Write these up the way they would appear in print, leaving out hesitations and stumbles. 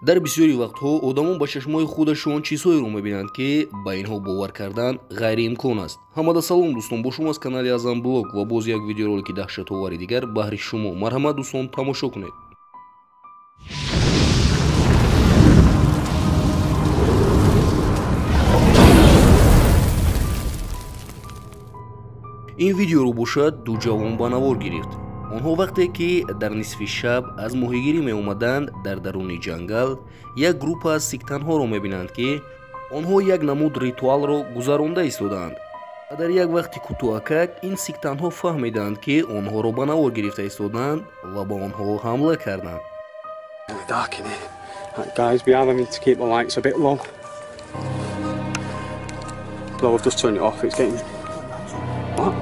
Дар бисёри вақтҳо одамон ба чашмҳои худашон чизҳоеро мебинанд, ки ба инҳо бовар кардан ғайриимкон аст. Ҳамада салом дӯстон, бо шумо аз канали Азам Блог ва боз як видеоролики даҳшатовари дигар баҳри шумо. Марҳамат дӯстон, тамошо кунед. Ин видеоро бошад ду ҷавон ба навор гирифт. Онҳо вақте ки дар нисфи шаб аз моҳигирӣ меомаданд, дар даруни ҷангал як группа аз сиктанҳоро мебинанд, ки онҳо як намуд ритуалро гузаронда истодаанд. Ва дар як вақти кӯтоҳакак ин сиктанҳо фаҳмиданд, ки онҳоро ба навор гирифта истодаанд ва ба онҳо ҳамла карданд. Guys, we are having to keep the lights a bit low. Blow, I've just turned it off. It's getting... What?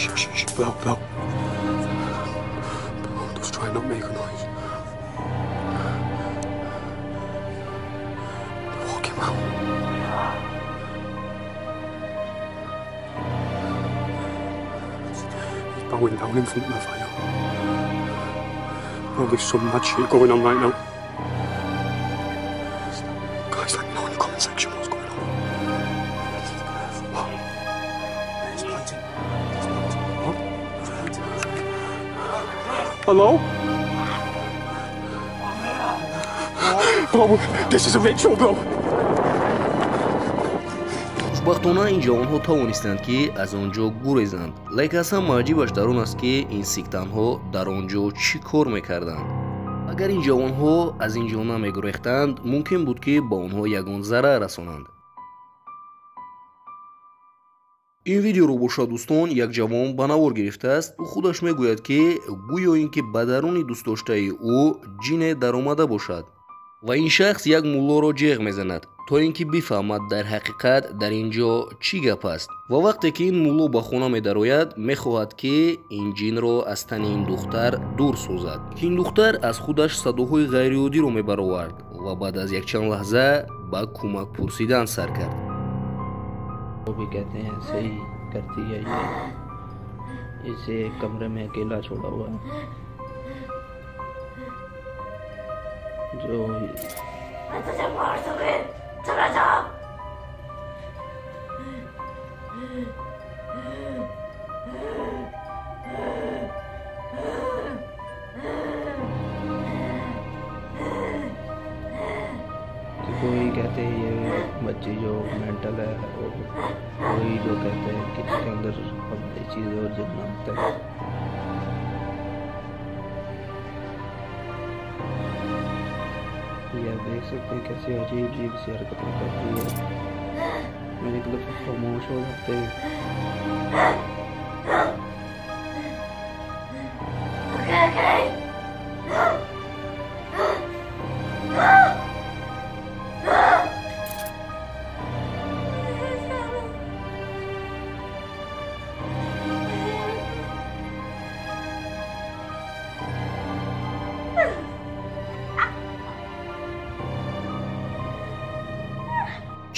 Shh, shh, shh, blow, blow. Blow, just try and not make a noise. They're walking round. He's bowing down in front of the fire. Oh, there's some mad shit going on right now. Guys, let me know in the comment section what's going on. What? Hello? Bro, this is a ritual, bro. Хушбахтона ин ҷавонҳо тавонистанд, ки аз он ҷо гурезанд. Лекин аз ҳама аҷибаш дар он аст, ки ин сиктанҳо дар он ҷо чӣ кор мекарданд. Агар ин ҷавонҳо аз ин ҷо намегурехтанд, мумкин буд, ки ба онҳо ягон зарар расонанд. Ин видеоро бошад дӯстон як ҷавон ба навор гирифтааст. Ӯ худаш мегӯяд, ки гӯё ин ки ба даруни дӯстдоштаи ӯ ҷине даромада бошад. Ва ин шахс як муллоро ҷеғ мезанад, то ин ки бифаҳмад дар ҳақиқат дар ин ҷо чӣ гап аст. Ва вақте ки ин мулло ба хона медарояд, мехоҳад, ки ин ҷинро аз тани ин духтар дур созад. Ин духтар аз худаш садоҳои ғайриоддиро мебаровард ва баъд аз якчанд лаҳза ба кӯмак пурсидан сар кард. वो भी कहते हैं ऐसे ही करती है ये, इसे कमरे में अकेला छोड़ा हुआ है। जो मैं तुझे मार दूंगी, चला जा। कोई कहते हैं ये बच्ची जो मेंटल है, और कोई जो कहते हैं कि इसके अंदर अब ये चीज़ और जितना होता है। ये आप देख सकते हैं कैसे अजीब अजीब सी हरकतें करती है। मेरे मतलब खामोश हो जाते हैं।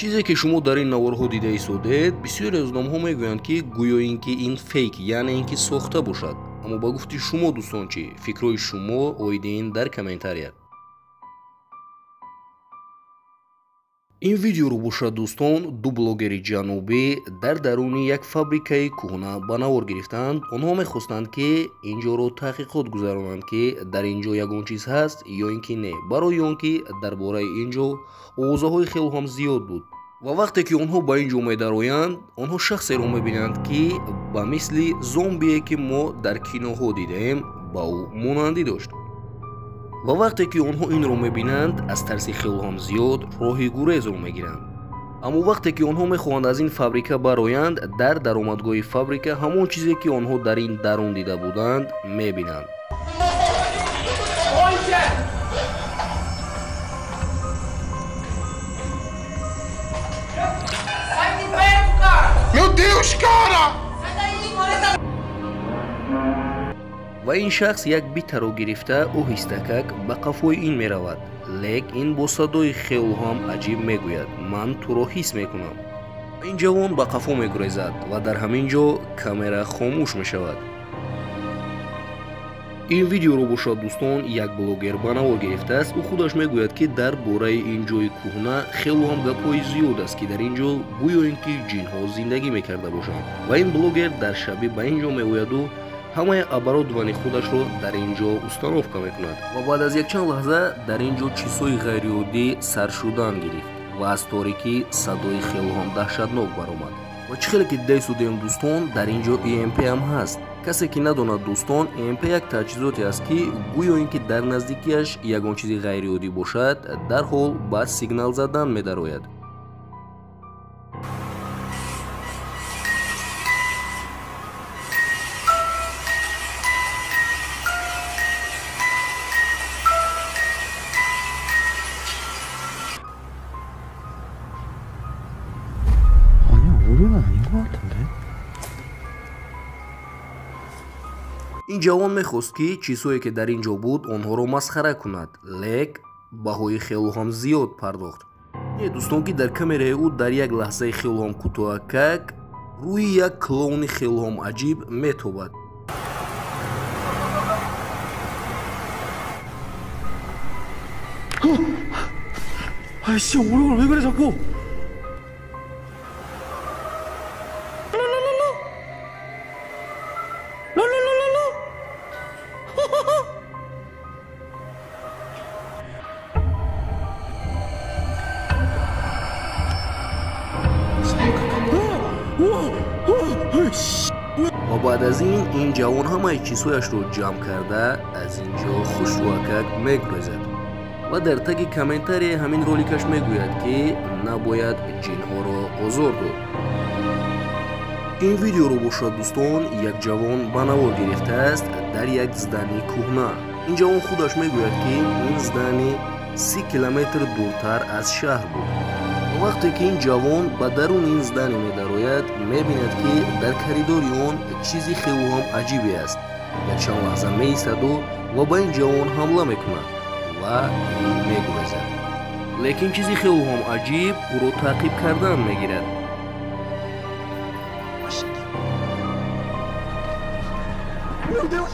Чизе ки шумо дар ин наворҳо дида истодед, бисёре аз одамҳо мегӯянд, ки гӯё ин ки ин фейк, яъне ин ки сохта бошад. Аммо ба гуфти шумо дӯстон чӣ? Фикрҳои шумо оиди ин дар комментария. Ин видеоро бошад дӯстон ду блогери ҷанубӣ дар даруни як фабрикаи кӯҳна ба навор гирифтанд. Онҳо мехостанд, ки ин ҷоро таҳқиқот гузаронанд, ки дар ин ҷо ягон чиз ҳаст ё ин ки не, барои он ки дар бораи ин ҷо овозаҳои хело ҳам зиёд буд. Ва вақте ки онҳо ба ин ҷо медароянд, онҳо шахсеро мебинанд, ки ба мисли зомбие, ки мо дар киноҳо дидаем, ба ӯ монандӣ дошт. Ва вақте ки онҳо инро мебинанд, аз тарси хело ҳам зиёд роҳи гурезро мегиранд. Аммо вақте ки онҳо мехоҳанд аз ин фабрика бароянд, дар даромадгоҳи фабрика ҳамон чизе, ки онҳо дар ин дарун дида буданд, мебинанд. Meu Deus, cara! Ва ин шахс як битаро гирифта оҳистакак ба қафои ин меравад. Лек ин бо садои хело ҳам аҷиб мегӯяд: ман туро ҳис мекунам. Ин ҷавон ба қафо мегурезад ва дар ҳамин ҷо камера хомӯш мешавад. Ин видеоро бошад дӯстон як блогер ба навор гирифтааст. Ӯ худаш мегӯяд, ки дар бораи ин ҷои кӯҳна хело ҳам гапҳои зиёд аст, ки дар ин ҷо гӯё ин ки ҷинҳо зиндагӣ мекарда бошанд. Ва ин блогер дар шабӣ ба ин ҷо меояду ҳамаи оборудовани худашро дар ин ҷо установка мекунад. Ва баъд аз якчанд лаҳза дар ин ҷо чизҳои ғайриоддӣ сар шудан гирифт ва аз торикӣ садои хело ҳам даҳшатнок баромад. Ва чӣ хеле ки дидасудем дӯстон, дар ин ҷо EMP ҳам ҳаст. Касе ки надонад дӯстон, EMP як таҷҳизоте аст, ки гӯё ин ки дар наздикиаш ягон чизи ғайриоддӣ бошад, дарҳол ба сигнал задан медарояд. Ин ҷавон мехост, ки чизҳое ки дар ин ҷо буд, онҳоро масхара кунад, лек баҳои хело ҳам зиёд пардохт. Не дӯстон, ки дар камераи ӯ дар як лаҳзаи хело ҳам кӯтоҳакак рӯи як клоуни хело ҳам аҷиб метобад. 아이씨, 오르골 왜 그래 자꾸? Ва баъд аз ин ин ҷавон ҳамаи чизҳояшро ҷамъ карда аз ин ҷо хушрӯакак мегурезад ва дар таги комментарияи ҳамин роликаш мегӯяд, ки набояд ҷинҳоро озор дод. Ин видеоро бошад дӯстон як ҷавон ба навор гирифтааст дар як здании кӯҳна. Ин ҷавон худаш мегӯяд, ки ин здани 30 километр дуртар аз шаҳр буд. Вақте ки ин ҷавон ба даруни ин здани медарояд, мебинад, ки дар коридори он чизи хело ҳам аҷибе аст. Якчанд лаҳза меистаду ва ба ин ҷавон ҳамла мекунад ва ин мегурезад. Лекин чизи хело ҳам аҷиб ӯро таъқиб кардан мегирад. Meu Deus!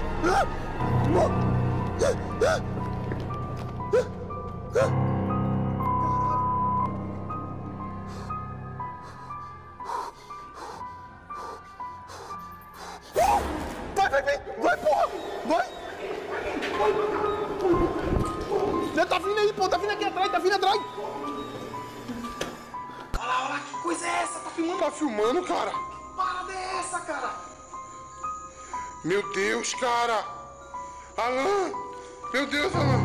Vai, vai, vem! Vai, porra! Vai! Tá vindo aí, pô! Tá vindo aqui atrás! Tá vindo atrás! Olha lá, olha lá! Que coisa é essa? Tá filmando? Tá filmando, cara! Que parada é essa, cara? Meu Deus, cara! Alan! Meu Deus, Alan!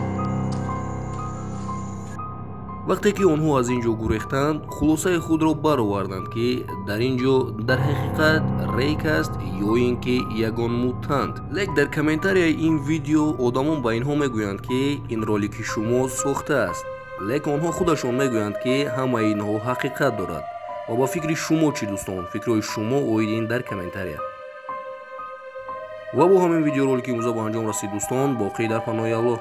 Вақте ки онҳо аз ин ҷо гурехтанд, хулосаи худро бароварданд, ки дар ин ҷо дар ҳақиқат рейк аст ё ин ки ягон мутант. Лек дар комментарияи ин видео одамон ба инҳо мегӯянд, ки ин ролики шумо сохта аст. Лек онҳо худашон мегӯянд, ки ҳамаи инҳо ҳақиқат дорад. Ва ба фикри шумо чӣ дӯстон? Фикрҳои шумо оид ин дар комментария. Ва бо ҳамин видеоролики имрӯза ба анҷом расид дӯстон. Боқӣ дар паноҳи Аллоҳ.